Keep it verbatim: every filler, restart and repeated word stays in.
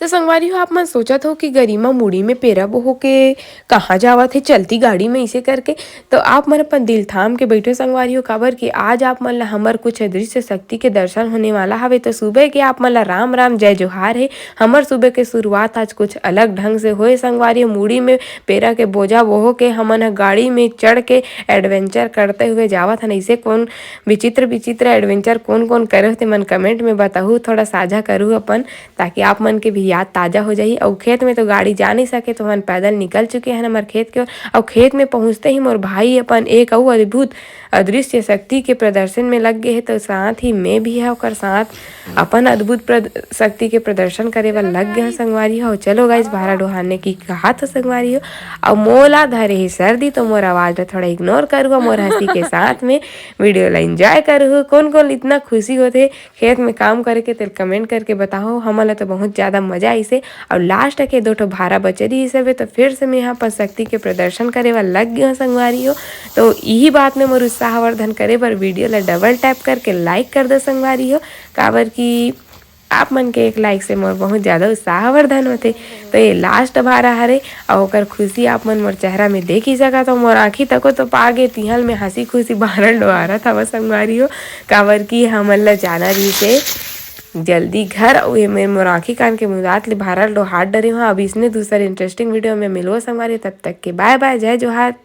तो संगवारी हो, आप मन सोचत हो कि गरिमा मुड़ी में पेरा बोहो के कहाँ जावत हे चलती गाड़ी में इसे करके, तो आप मन अपन दिल थाम के बैठो संगवारी हो, काबर कि आज आप मन ला हमर कुछ अदृश्य शक्ति के दर्शन होने वाला हवे। तो सुबह के आप मन ला राम राम, जय जोहार हे। हमर सुबह के शुरुआत आज कुछ अलग ढंग से होए संगवारी हो। मुड़ी में पेरा के बोझा बोहो के हमन ह गाड़ी में चढ़ के एडवेंचर करते हुए जावत हन। इसे कौन विचित्र विचित्र एडवेंचर कौन कौन करे हो, ते मन कमेंट में बताहू, थोड़ा साझा करू अपन, ताकि आप मन के भी याद ताजा हो जाही। अउ खेत में तो गाड़ी जा नहीं सके, तो हमन पैदल निकल चुके हैं हमर खेत के ओर। अउ खेत में पहुंचते ही मोर भाई अपन एक अउ अद्भुत अदृश्य शक्ति के प्रदर्शन में लग गए हैं, तो साथ ही मैं भी है ओकर साथ अपन अद्भुत प्रद-, शक्ति के प्रदर्शन करे बर लग गए हैं संगवारी हो। चलो गाइस, भारा डोहाने की कहा था संगवारी हो, अउ मोला धरे ही सर्दी, तो मोर आवाज ला थोड़ा इग्नोर करू, मोर हंसी के साथ में वीडियो ला एंजॉय करू। कौन कौन इतना खुशी होते खेत में काम करे के, तेल कमेंट करके बताओ। हमन ला तो बहुत ज्यादा मजा आइसे। और लास्ट के दो ठो भारा बचे रही सबे, तो फिर से मैं यहाँ पर शक्ति के प्रदर्शन करे बर लग गई हूँ संगवारी हो। तो यही बात में मोर उत्साहवर्धन करे बर वीडियो ला डबल टैप करके लाइक कर दो संगवारी हो, काबर कि आप मन के एक लाइक से मोर बहुत ज्यादा उत्साहवर्धन होथे। तो ये लास्ट भारा हरे, और ओकर खुशी आप मन मोर चेहरा में देख ही सकत हो। मोर आँखी तको तो पागे तिहल में हंसी खुशी बारल डोहारत हवा संगवारी हो, काबर कि हमन ला जाना रहिसे जल्दी घर। अउ ये मेर मोर आँखी कान के मुदात ले भारत डोहार डरे हो। अब इसने दूसर इंटरेस्टिंग वीडियो में मिलबो संगवारी, तब तक के बाय बाय, जय जोहार।